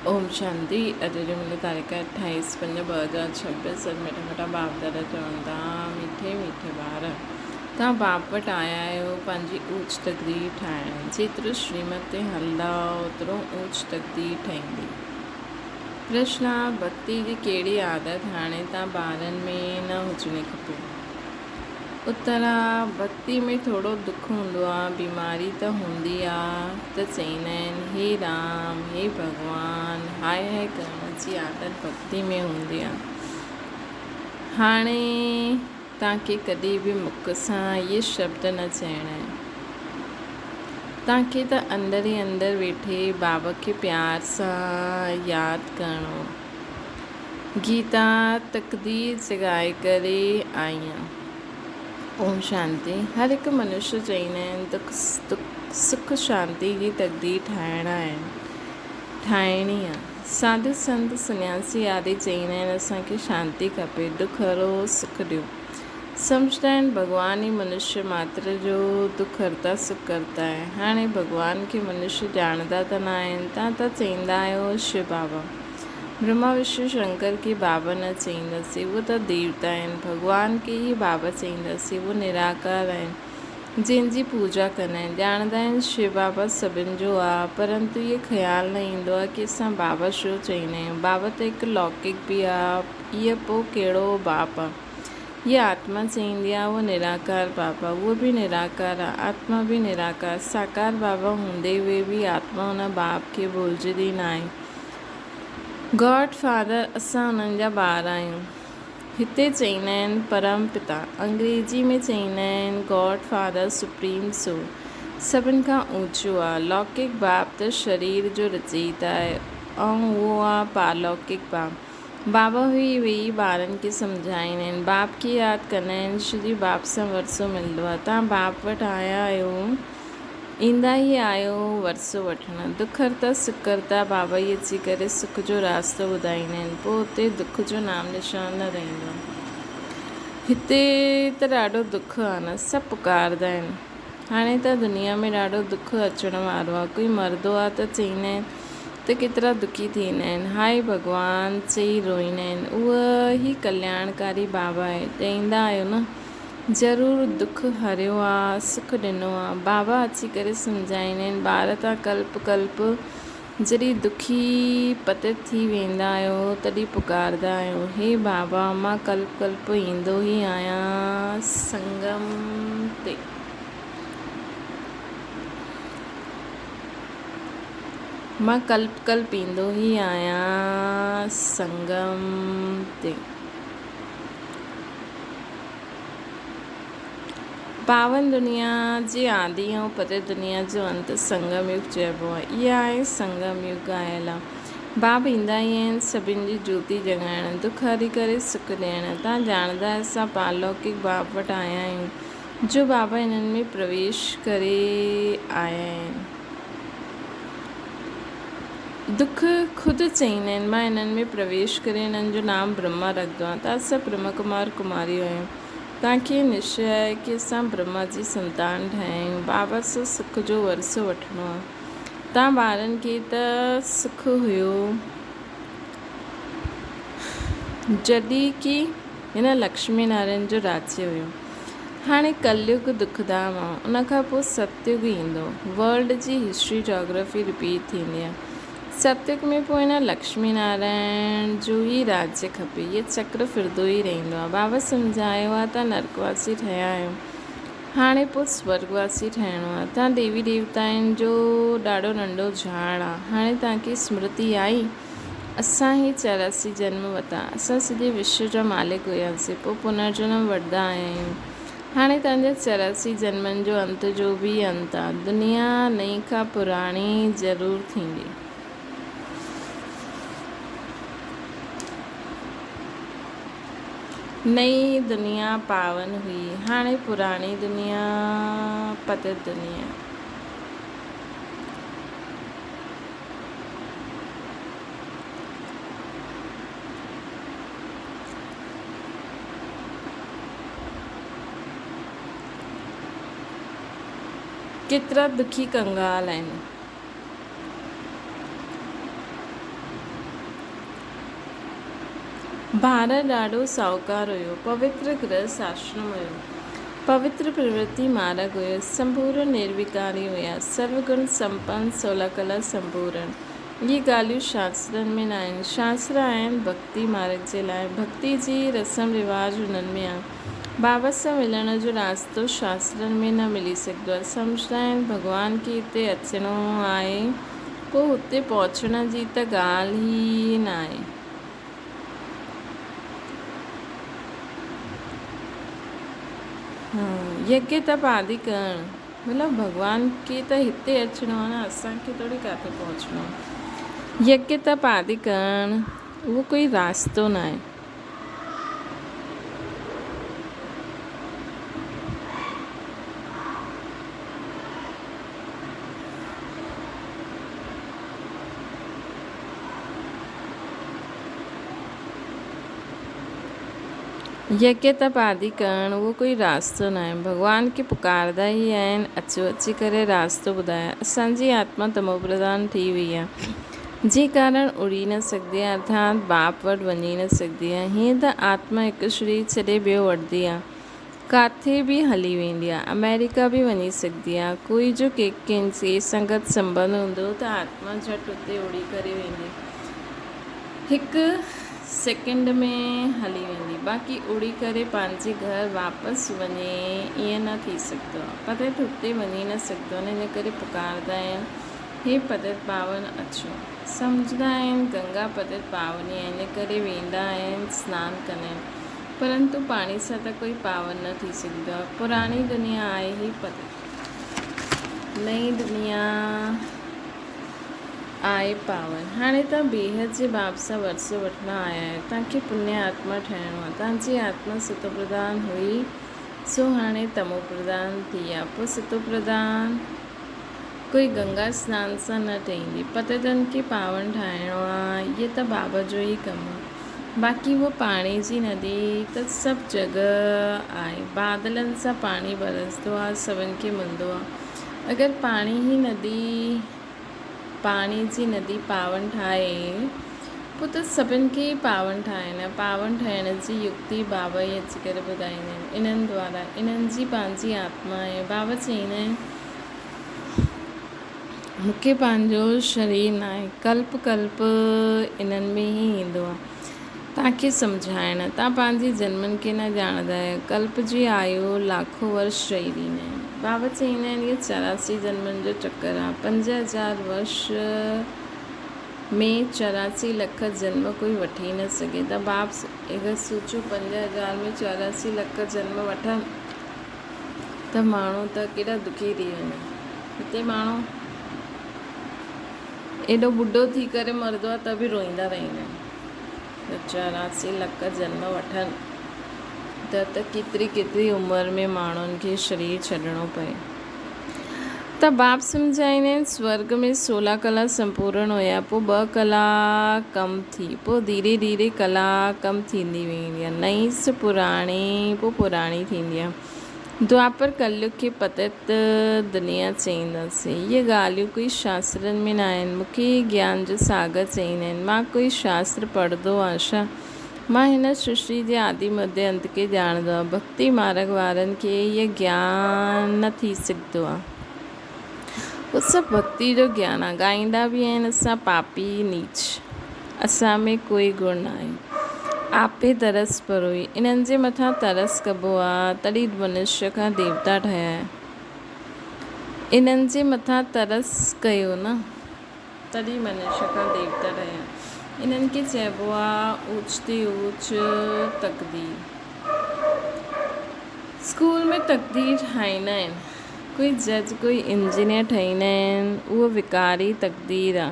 اوم شانتي اڄ جي ملي تاريخ اٺاويس پنج 2026 اڄ مٺا مٺا باپ دادا چون ٿا مٺي مٺي ٻار توهان باپ وٽ آيا آهيو پنهنجي اوچ تقدير ٺاهڻ جيترو شريمت تي هلندا اوترو اوچ تقدير ٺهيندي پرشن آ ڀڳتي جي ڪهڙي عادت هاڻي توهان ٻارن ۾ نه هجڻي کپي اتر آ، ڀڳتي ۾ ٿورو دک هوندو آ، بيماري ته هوندي آ ته چئيندا آهن هي رام، هي ڀڳوان، هاء هاء ڪرڻ جي عادت ڀڳتي ۾ هوندي آ. هاڻي توهان کي ڪڏهن به مک سان اهي شبد نه چئڻا آهن. توهان کي ته اندر ئي اندر ويٺي بابا کي پيار سان ياد ڪرڻو آ. گيتا تقدير جڳائي ڪري آئي آن. اوم شانتي. هر هڪ منشيه چئيندا آهن دک سک شانتي جي تقدير ٺاهڻا آهن ٺاهڻي آ. ساڌو سنت سنياسي آدي چئيندا آهن اسان کي شانتي کپي دک هرو سک ڏيو. سمجهندا آهن ڀڳوان ئي منشيه ماتر جو دک هرتا سک ڪرتا آهي. هاڻي ڀڳوان کي منشيه ڄاڻندا ته ناهن تان ته چئيندا آهيو شو بابا. برهما وشنو شنڪر کي بابا نه چئينداسين، اهي ته ديوتا آهن. ڀڳوان کي ئي بابا چئينداسين، اهو نراڪار آهن، جنهن جي پوڄا ڪندا آهن. ڄاڻندا آهن شو بابا سڀن جو آ، پرنتو اهي خيال نه ايندو آ ڪي اسان بابا ڇو چئيندا آهيون. بابا ته هڪ لوڪڪ به آ، اهي پوء ڪهڙو باپ آ. هيء آتما چئيندي آ، اهو نراڪار بابا، اهو به نراڪار آ، آتما به نراڪار. ساڪار بابا هوندي هوئي به آتما ان باپ کي ڀلجندي ناهي. گاڊ فادر اسان انهن جا ٻار آهيون. هتي چئيندا آهن پرم پتا، انگريزي ۾ چئيندا آهن گاڊ فادر سپريم سول سڀن کان اوچو آ. لوڪڪ باپ ته شرير جو رچئيتا آهي ۽ اهو آ پارلوڪڪ باپ. بابا هئي ويهي ٻارن کي سمجهائيندا آهن. باپ کي ياد ڪندا آهن ڇو جي باپ سان ورثو ملندو آ. توهان باپ وٽ آيا آهيو. ايندا ئي آيو ورثو وٺڻ. دک هرتا سک ڪرتا بابا ئي اچي ڪري سک جو راستو ٻڌائيندا آهن. پوء اتي دک جو نام نشان نه رهندو آهي. هتي ته ڏاڍو دک آهي نه، سڀ پڪاردا آهن. هاڻي ته دنيا ۾ ڏاڍو دک اچڻ وارو آهي. ڪوئي مرندو آهي ته چئيندا آهن ته ڪيترا دکي ٿيندا آهن. هاء ڀڳوان چئي روئيندا آهن. اهو ئي ڪلياڻڪاري بابا آهي. چئيندا آهيو نه. ضرور دک هريو آ، سک ڏنو آ. بابا اچي ڪري سمجهائيندا آهن، ٻار تان ڪلپ ڪلپ جڏهن دکي پتت ٿي ويندا آهيو، تڏهن پڪاردا آهيو، هي بابا مان ڪلپ ڪلپ ايندو ئي آهيان سنگم تي. مان ڪلپ ڪلپ ايندو ئي آهيان سنگم تي. پاون دنيا جي آدي ۽ پتي دنيا جو انت سنگم يگ چئبو آهي. اها آهي سنگم يگ آيل آ. باب ايندا ئي آهن سڀن جي جوتي جڳائڻ، دک هري ڪري سک ڏيڻ. تان ڄاڻندا اسان پارلوڪڪ باب وٽ آيا آهيون، جو بابا انهن ۾ پرويش ڪري آيا آهن. دک خود چئيندا آهن، مان انهن ۾ پرويش ڪري انهن جو نام برهما رکندو آهيان. توهان سڀ برهما ڪمار ڪماريون آهيو. توهان کي نشچي آهي ڪي اسان برهما جي سنتان ٺهيا آهيون. بابا سان سک جو ورثو وٺڻو آهي. توهان ٻارن کي ته سک هيو جڏهن ڪي هن لڪشمي نارائڻ جو راجيه هيو. هاڻي ڪليگ دکڌام آ، ان کان پوء ستيگ ايندو. ورلڊ جي هسٽري جاگرافي رپيٽ ٿيندي آ. ستيگ ۾ پوء هن لڪشمي نارائڻ جو ئي راجيه کپي. هيء چڪر ڦرندو ئي رهندو آ. بابا سمجهايو آ تان نرڪواسي ٺهيا آهيو. هاڻي پوء سورڳواسي ٺهڻو آ. تان ديوي ديوتائن جو ڏاڍو ننڍو جهاڙ آ. هاڻي تان کي سمرتي آئي؟ اسان هي 84 جنم وتا. اسان سڄي وشو جا مالڪ هياسين. پوء پنرجنم وٺندا آيا آهيون. هاڻي توهان جا 84 جنمن جو انت جو به انت آ. دنيا نئين کان پراڻي ضرور ٿيندي. نئين دنيا پاون هئي. هاڻي پراڻي دنيا پتت دنيا. ڪيترا دکي ڪنگال آهن. ڀارت ڏاڍو ساهوڪار هيو. پوتر گرهست آشرم هيو. پوتر پرورتي مارڳ هيو. سمپورن نرويڪاري هيا. سرو گڻ سمپن سولا ڪلا سمپورن. اهي ڳالهيون شاسترن ۾ ناهن. شاستر آهن ڀڳتي مارڳ جي لاء. ڀڳتي جي رسم رواج انهن ۾ آهي. بابا سان ملڻ جو راستو شاسترن ۾ نه ملي سگهندو آهي. سمجهندا آهن ڀڳوان کي هتي اچڻو آهي پوء هتي پهچڻ جي ته ڳالهه ئي ناهي. يگيه تپ آدي ڪرڻ مطلب ڀڳوان کي ته هتي اچڻو آهي نه اسان کي ٿوري ڪاٿي پهچڻو آهي. يگيه تپ آدي ڪرڻ اهو ڪوئي راستو ناهي. يگيه تپ آدي ڪرڻ اهو ڪوئي راستو ناهي. ڀڳوان کي پڪاردا ئي آهن، اچو اچي ڪري راستو ٻڌايو. اسان جي آتما تموپرڌان ٿي وئي آهي، جنهن ڪارڻ اڙي نه سگهندي آهي، ارٿات باپ وٽ وڃي نه سگهندي آهي. هيئن ته آتما هڪ شرير ڇڏي ٻيو وٺندي آهي. ڪاٿي به هلي ويندي آ، آمريڪا به وڃي سگهندي آ، ڪوئي جو ڪنهن سان گڏ سنٻنڌ هوندو ته آتما جهٽ اتي اڙي ڪري ويندي، هڪ سيڪنڊ ۾ هلي ويندي، باقي اڙي ڪري پنهنجي گهر واپس وڃي ائين نه ٿي سگهندو آ، پتيت اتي وڃي نه سگهندو آ، ان ڪري پڪارندا آهن، هي پتيت پاون اچو. سمجهندا آهن گنگا پتيت پاوني آهي، ان ڪري ويندا آهن سنان ڪندا آهن. پرنتو پاڻي سان ته ڪوئي پاون نه ٿي سگهندو آهي. پراڻي دنيا آهي هي پتيت. نئين دنيا آهي پاون. هاڻي توهان بيحد جي باب سان ورثو وٺڻ آيا آهيو. توهان کي پني آتما ٺهڻو آهي. توهان جي آتما ستوپرڌان هئي سو هاڻي تموپرڌان ٿي آهي. پوء ستوپرڌان ڪوئي گنگا سنان سان نه ٺهندي. پتيتن کي پاون ٺاهڻو آهي. اهي ته بابا جو ئي ڪم آهي. باقي اهو پاڻي جي ندي ته سڀ جڳهه آهي. بادلن سان پاڻي برسندو آهي، سڀن کي ملندو آهي. اگر پاڻي هي ندي پاڻي جي ندي پاون ٺاهي پوء ته سڀن کي ئي پاون ٺاهڻ آهي. پاون ٺاهڻ جي يڪتي بابا ئي اچي ڪري ٻڌائيندا آهن. انهن دوارا انهن جي پنهنجي آتما آهي. بابا چئيندا آهن. مون کي پنهنجو شرير ناهي. ڪلپ ڪلپ انهن ۾ ئي ايندو آهي. توهان کي سمجهائڻ. توهان پنهنجي جنمن کي نه ڄاڻندا آهيو. ڪلپ جي آيو لاکو ورش چئي ڏيندا آهن. بابا چئيندا آهن اهو 84 جنمن جو چڪر آهي. 5000 ورش ۾ 84 لک جنم ڪوئي وٺي نه سگهي. ته باپ اگر سوچيو 5000 ۾ 84 لک جنم وٺن ته ماڻهو ته ڪيڏا دکي ٿي وڃن. هتي ماڻهو ايڏو ٻڍو ٿي ڪري مرندو آهي ته به روئيندا رهندا آهن ته 84 لک جنم وٺن ته ته ڪيتري ڪيتري عمر ۾ ماڻهن کي شرير ڇڏڻو پئي. ته باپ سمجهائيندا آهن سورڳ ۾ سولهه ڪلا سمپورڻ هيا پوء ٻه ڪلا ڪم ٿي پوء ڌيري ڌيري ڪلا ڪم ٿيندي ويندي آهي نئين سو پراڻي پوء پراڻي ٿيندي آهي. دوآپر ڪليگ کي پتيت دنيا چئينداسين. اهي ڳالهيون ڪوئي شاسترن ۾ ناهن. مون کي اهي گيان جو ساگر چئيندا آهن. مان ڪوئي شاستر پڙهندو آهيان ڇا؟ مان هن سرشٽي جي آدي مڌيه انت کي ڄاڻندو آهيان. ڀڳتي مارڳ وارن کي اهي گيان نه ٿي سگهندو آهي. اهو سڀ ڀڳتي جو گيان آهي. ڳائيندا به آهن اسان پاپي نيچ. اسان ۾ ڪوئي گڻ ناهي. آپي ترس پروئي. انهن جي مٿان ترس ڪبو آ، تڏهن منشيه کان ديوتا ٺهيا. انهن جي مٿان ترس ڪيو نه، تڏهن منشيه کان ديوتا ٺهيا. انهن کي چئبو آ اوچ تي اوچ تقدير. اسڪول ۾ تقدير ٺاهيندا آهن. ڪوئي جج ڪوئي انجنيئر ٺهيندا آهن. اهو وڪاري تقدير آ.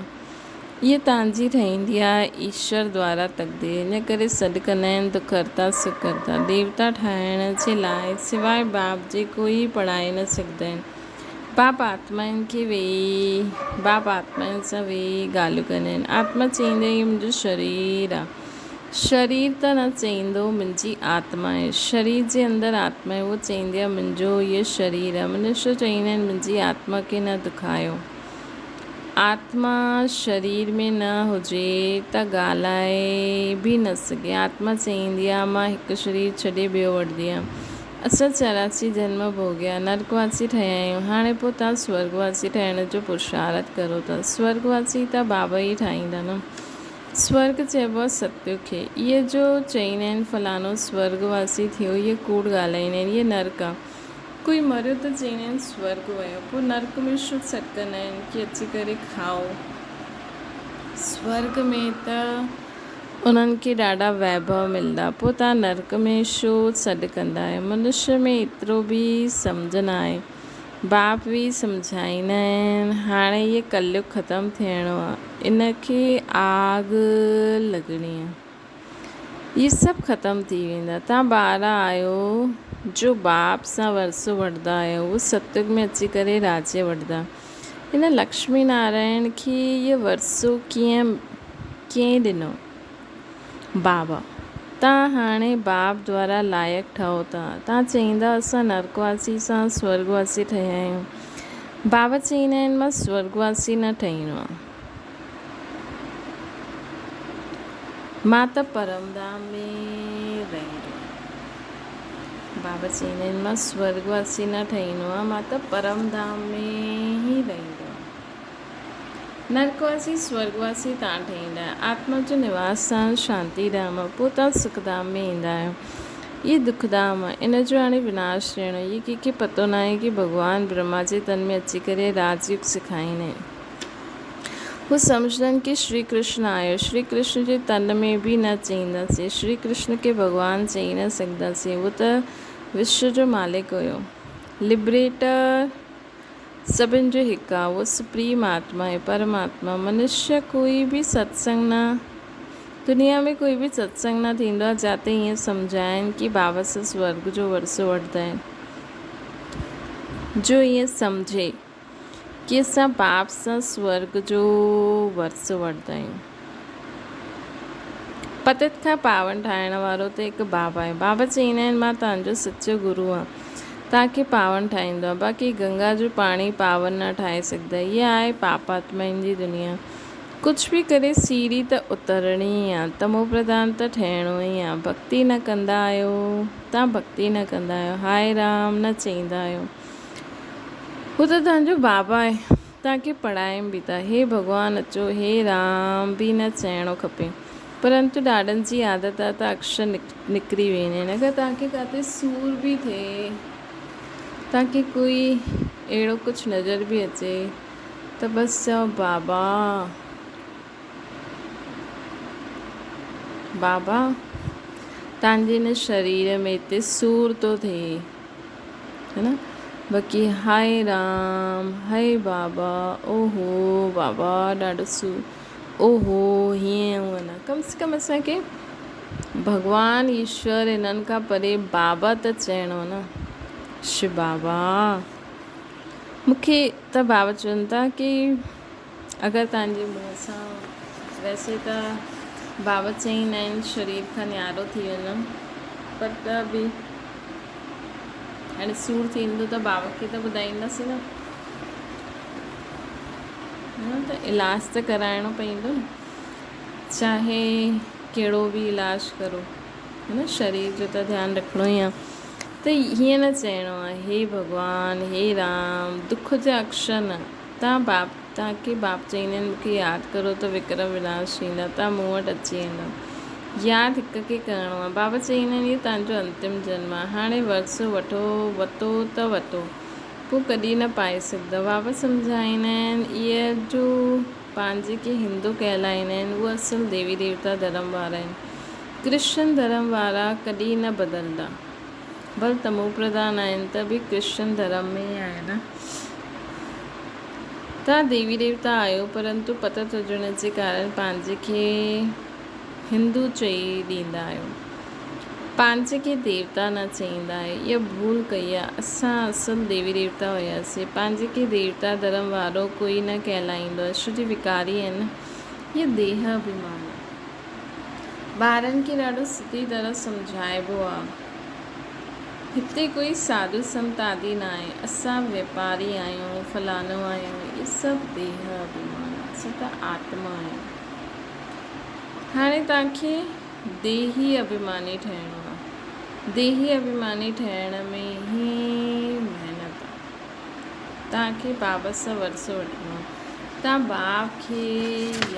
اها تان جي ٺهيندي آهي ايشور دوارا تقدير، ان ڪري سڏ ڪندا آهن دک هرتا سک ڪرتا. ديوتا ٺاهڻ جي لاء سواء باپ جي ڪوئي پڙهائي نه سگهندا آهن. باپ آتمائن کي ويهي باپ آتمائن سان ويهي ڳالهيون ڪندا آهن. آتما چئيندي آهي اهو منهنجو شرير آهي. شرير ته نه چئيندو منهنجي آتما آهي. شرير جي اندر آتما آهي اهو چئيندي آهي منهنجو اهو شرير آهي. منشيه چئيندا آهن منهنجي آتما کي نه دکايو. آتما شرير ۾ نه هجي ته ڳالهائي به نه سگهي. آتما چئيندي آهي، مان هڪ شرير ڇڏي ٻيو وٺندي آهيان. اسان 84 جنم ڀوڳيا، نرڪواسي ٺهيا آهيون، هاڻي پوء توهان سورڳواسي ٺهڻ جو پرشارٿ ڪرو ٿا. سورڳواسي ته بابا ئي ٺاهيندا نه. سورڳ چئبو آهي ستيوگ کي. اهي جو چئيندا آهن فلاڻو سورڳواسي ٿيو، اهي ڪوڙ ڳالهائيندا آهن، اهي نرڪ آهي. ڪوئي مريو ته چئيندا آهن سورڳ ويو، پوء نرڪ ۾ ڇو سڏڪندا آهن ڪي اچي ڪري کائو. سورڳ ۾ ته انهن کي ڏاڍا ويڀو ملندا، پوء توهان نرڪ ۾ ڇو سڏ ڪندا آهيو؟ منشيء ۾ ايترو به سمجهه نه آهي. باپ به سمجهائيندا آهن، هاڻي هيء ڪليگ ختم ٿيڻو آهي، ان کي آگ لڳڻي آهي. اهي سڀ ختم ٿي ويندا. توهان ٻار آهيو جو باپ سان ورثو وٺندا آهيو، اهو ستيگ ۾ اچي ڪري راجيه وٺندا. هن لڪشمي نارائڻ کي اهو ورثو ڪيئن ڪنهن ڏنو؟ بابا. توهان هاڻي باپ دوارا لائق ٺهو ٿا. توهان چئيندا اسان نرڪواسي سان سورڳواسي ٺهيا آهيون. بابا چئيندا آهن مان سورڳواسي نه ٺهيندو آهيان. مان ته پرمڌام ۾ رهندو آهيان. بابا چئيندا آهن مان سورڳواسي نه ٺهيندو آهيان، مان ته پرمڌام ۾ ئي رهندو آهيان. نرڪواسي سورڳواسي تان ٺهيندا آهيو. آتما جو نواس اسٿان شانتي ڌام آهي، پوء توهان سک ڌام ۾ ايندا آهيو. هي دک ڌام آهي، ان جو هاڻي وناش ٿيڻو آهي. هي ڪنهن کي پتو ناهي ڪي ڀڳوان برهما جي تن ۾ اچي ڪري راج يوگ سکائيندا آهن. هو سمجهندا آهن ڪي شري ڪرشن آيو. شري ڪرشن جي تن ۾ به نه چئينداسين. شري ڪرشن کي ڀڳوان چئي نه سگهنداسين. هو ته وشو جو مالڪ هيو. لبريٽر سڀن جو هڪ آ. اهو سپريم آتما آهي، پرماتما. منشيه ڪوئي به ستسنگ نه دنيا ۾ ڪوئي به ستسنگ نه ٿيندو آ جاتي ائين سمجهائين ڪي بابا سان سورڳ جو ورثو وٺندا آهن. جو ائين سمجهي. ڪي اسان باپ سان سورڳ جو ورثو وٺندا آهيون. پتت کان پاون ٺاهڻ وارو ته هڪ بابا آهي. بابا چئيندا آهن مان توهان جو سچو گرو آهيان. توهان کي پاون ٺاهيندو آهيان. باقي گنگا جو پاڻي پاون نه ٺاهي سگهندا. هيء آهي پاپاتمائن جي دنيا. ڪجهه به ڪري سيڙهي ته اترڻي ئي آهي. تمو پرڌان ته ٺهڻو ئي آهي. ڀڳتي نه ڪندا آهيو. توهان ڀڳتي نه ڪندا آهيو. هاء رام نه چئيندا آهيو. هو ته توهان جو بابا آهي، توهان کي پڙهائين به ٿا. هي ڀڳوان اچو، هي رام به نه چئڻو کپي. پرنتو ڏاڏن جي عادت آهي ته اڪشر نڪري ويندا آهن. اگر توهان کي ڪاٿي سور به ٿئي، توهان کي ڪوئي اهڙو ڪجهه نظر به اچي ته بس چئو بابا! بابا! توهان جي هن شرير ۾ هتي سور ٿو ٿئي. هي نه باقي هائي رام هائي بابا اوهو بابا ڏاڍو سو اوهو هيئن هونئن نه ڪم سي ڪم اسان کي ڀڳوان ايشور هنن کان پري بابا ته چئڻو نه شو بابا مونکي ته بابا چون ٿا ڪي اگر تنهنجي منهن سان ويسي ته بابا چئيندا آهن شرير کان نيارو ٿي وڃو پر ته به هاڻي سور ٿيندو ته بابا کي ته ٻڌائينداسين نه نه ته علاج ته ڪرائڻو پوندو نه چاهي ڪهڙو به علاج ڪرو نه شرير جو ته ڌيان رکڻو ئي آهي ته هيئن نه چئڻو آهي هي ڀڳوان هي رام دک جا اڪشر نه تان باپ تان کي باپ چئيندا آهن مون کي ياد ڪرو ته وڪرم وناش ٿيندا تان مون وٽ اچي ويندا. ياد هڪ کي ڪرڻو آهي. بابا چئيندا آهن هي تان جو انتم جنم آهي. هاڻي ورثو وٺو وتو ته وتو پوء ڪڏهن نه پائي سگهندؤ. بابا سمجهائيندا آهن اهي جو پنهنجي کي هندو ڪهلائيندا آهن اهي اصل ديوي ديوتا ڌرم وارا آهن. ڪرشن ڌرم وارا ڪڏهن نه بدلندا. ڀل تمو پرڌان آهن ته به ڪرشن ڌرم ۾ ئي آهن. توهان ديوي ديوتا آهيو پرنتو پتت هجڻ جي ڪارڻ پنهنجي کي هندو چئي ڏيندا آهيو. پنهنجي کي ديوتا نه چئيندا آهيو. اها ڀول ڪئي آهي. اسان اصل ديوي ديوتا هياسين. پنهنجي کي ديوتا ڌرم وارو ڪوئي نه ڪهلائيندو آهي. ڇو جو وڪاري آهن نه. اهو ديهه اڀيمان آهي. ٻارن کي ڏاڍو سڌي طرح سمجهائبو آ. هتي ڪوئي ساڌو سنت آدي ناهي. اسان ويپاري آهيون، فلاڻو آهيون، اهي سڀ ديهه اڀيمان. اسان ته آتما آهيون. هاڻي توهان کي ديهي اڀيماني ٺهڻو آهي. ديهي اڀيماني ٺهڻ ۾ ئي محنت آهي. توهان کي بابا سان ورثو وٺڻو آهي. توهان باپ کي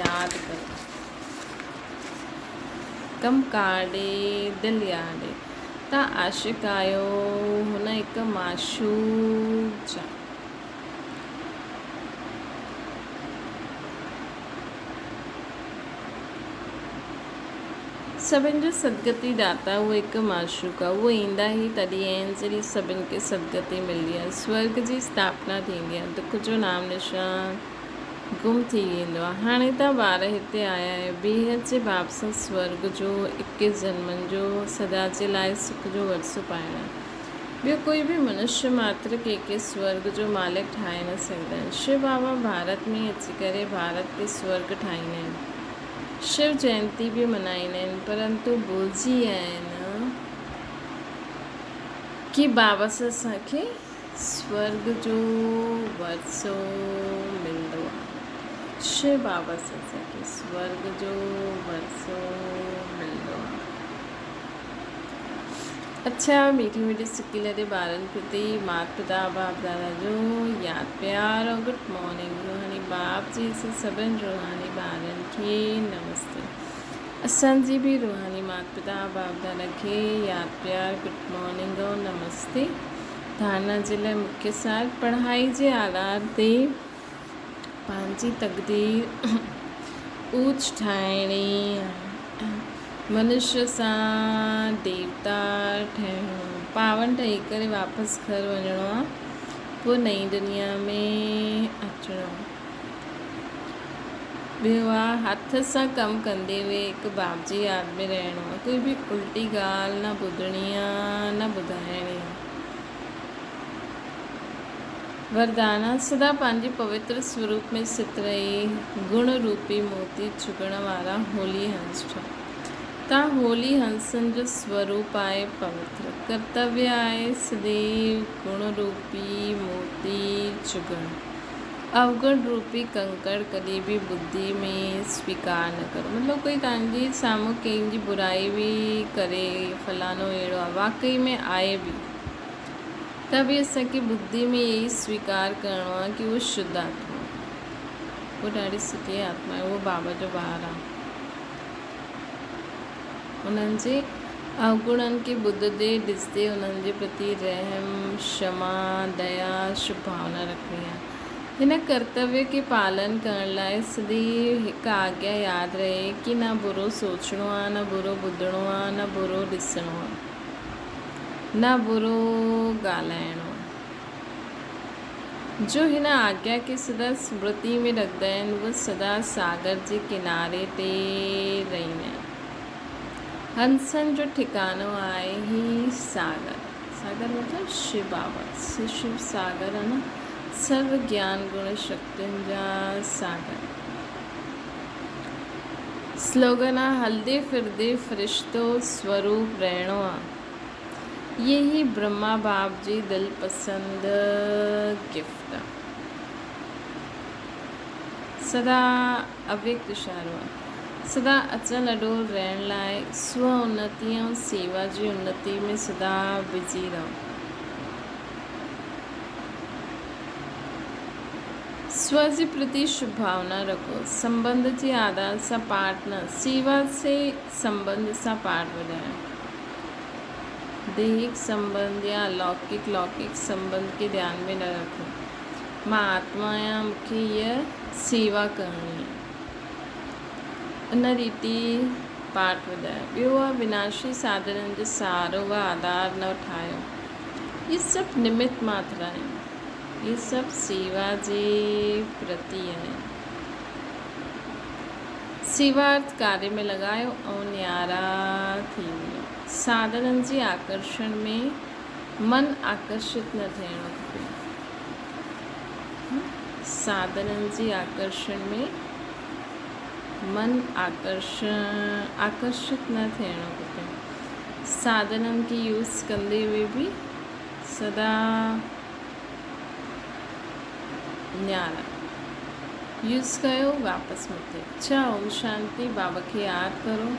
ياد ڪريو. ڪم ڪار ڏي، دل يار ڏي. توهان عاشق آهيو هن هڪ معشوق جا. سڀن جو سدگتي داتا اهو هڪ معشوق آهي. اهو ايندا ئي تڏهن آهن جڏهن سڀن کي سدگتي ملندي آهي. سورڳ جي اسٿاپنا ٿيندي آهي. دک جو نام نشان گم ٿي ويندو آهي. هاڻي توهان ٻار هتي آيا آهيو. بيحد جي باب سان سورڳ جو، اڪيس جنمن جو، سدا جي لاء سک جو ورثو پائڻ آهي. ٻيو ڪوئي به منشيه ماتر ڪنهن کي سورڳ جو مالڪ ٺاهي نه سگهندا آهن. شو بابا ڀارت ۾ ئي اچي ڪري ڀارت کي سورڳ ٺاهيندا آهن. شو جينتي به منائيندا آهن پرنتو ڀلجي ويا آهن ڪي بابا سان اسان کي سورڳ جو ورثو ملندو آهي. شو بابا سان اسان کي سورڳ جو ورثو ملندو آهي. اڇا ميٺي ميٺي سڪي لڏي ٻارن پرتي مات پتا باپ دادا جو ياد پيار اور گڊ مارننگ روحاني باپ جي سي سڀن روحاني ٻارن کي نمستي اسان جي به روحاني مات پتا باپ دادا کي ياد پيار گڊ مارننگ اور نمستي ڌارنا جي لاء مکيه سار پڙهائي جي آڌار تي پنهنجي تقدير اوچ ٺاهڻي آهي. منشيء سان ديوتا ٺهڻو، پاون ٺهي ڪري واپس گهر وڃڻو آهي، پوء نئين دنيا ۾ اچڻو آهي. ٻيو آهي هٿ سان ڪم ڪندي هوئي هڪ باپ جي ياد ۾ رهڻو آهي. ڪوئي به الٽي ڳالهه نه ٻڌڻي آهي نه ٻڌائڻي آهي. وردانا، سدا پنهنجي پوتر سوروپ ۾ ست رهي، گڻ روپي موتي چڳڻ وارا هولي هنس ٺهو. تان هولي هنسن جو سوروپ آهي پوتر، ڪرتويه آهي سديو گڻ روپي موتي چڳڻ. اوگڻ روپي ڪنڪڙ ڪڏهن به ٻڌي ۾ سويڪار نه ڪرو. مطلب ڪوئي توهان جي سامهون ڪنهن جي برائي به ڪري، فلاڻو اهڙو آهي، واقعي ۾ آهي به. ته به اسان کي ٻڌي ۾ اهي ئي سويڪار ڪرڻو آهي ڪي اهو شڌ آتما آهي. اهو ڏاڍي سٺي آتما آهي، اهو بابا جو ٻار آهي. انهن جي اوگڻن کي ٻڌندي ڏسندي انهن جي پرتي رحم، شما، ديا، شڀ ڀاونا رکڻي آهي. هن ڪرتويه کي پالن ڪرڻ لاء سديو هڪ آگيا ياد رهي ڪي نه برو سوچڻو آهي، نه برو ٻڌڻو آهي، نه برو ڏسڻو آهي. نه برو ڳالهائڻو. جو هن آگيا کي سدا سمرتي ۾ رکندا آهن، اهي سدا ساگر جي ڪناري تي رهندا آهن. هنسن جو ٺڪانو آهي هي ساگر. ساگر مطلب شو بابا، شو ساگر آهي نه، سرو گيان گڻ شڪتين جا ساگر. سلوگن آ هلدي ڦردي فرشتو سوروپ رهڻو آ. يي هي برهما باپ جي دل پسند گفٽ آ. سدا اويڪت اشارو آ. سدا اچل اڏول رهڻ لاء سو انتي ۽ سيوا جي انتي ۾ سدا بزي رهو. سو جي پرتي شڀ ڀاونا رکو. سنٻنڌ جي آڌار سان پاٺ نه، سيوا سي سنٻنڌ سان پاٺ وڌايو. ديهڪ سنٻنڌ يا الوڪڪ لوڪڪ سنٻنڌ کي ڌيان ۾ نه رکو. مان آتما آهيان، مون کي هيء سيوا ڪرڻي آهي. ان ريتي پاٺ وڌايو. ٻيو آهي وناشي ساڌنن جو سهارو و آڌار نه ٺاهيو. اهي سڀ نمت ماتر آهن. اهي سڀ سيوا جي پرتي آهن. سيوارٿ ڪاريه ۾ لڳايو ۽ نيارا ٿي وڃو. ساڌنن جي آڪرشڻ ۾ من آڪرشت نه ٿيڻو کپي. ساڌنن جي آڪرشڻ ۾ من آڪرشت نه ٿيڻو کپي. ساڌنن کي يوز ڪندي هوئي به سدا نيارا. يوز ڪيو واپس ملتي. اڇا اوم شانتي بابا کي ياد ڪرو.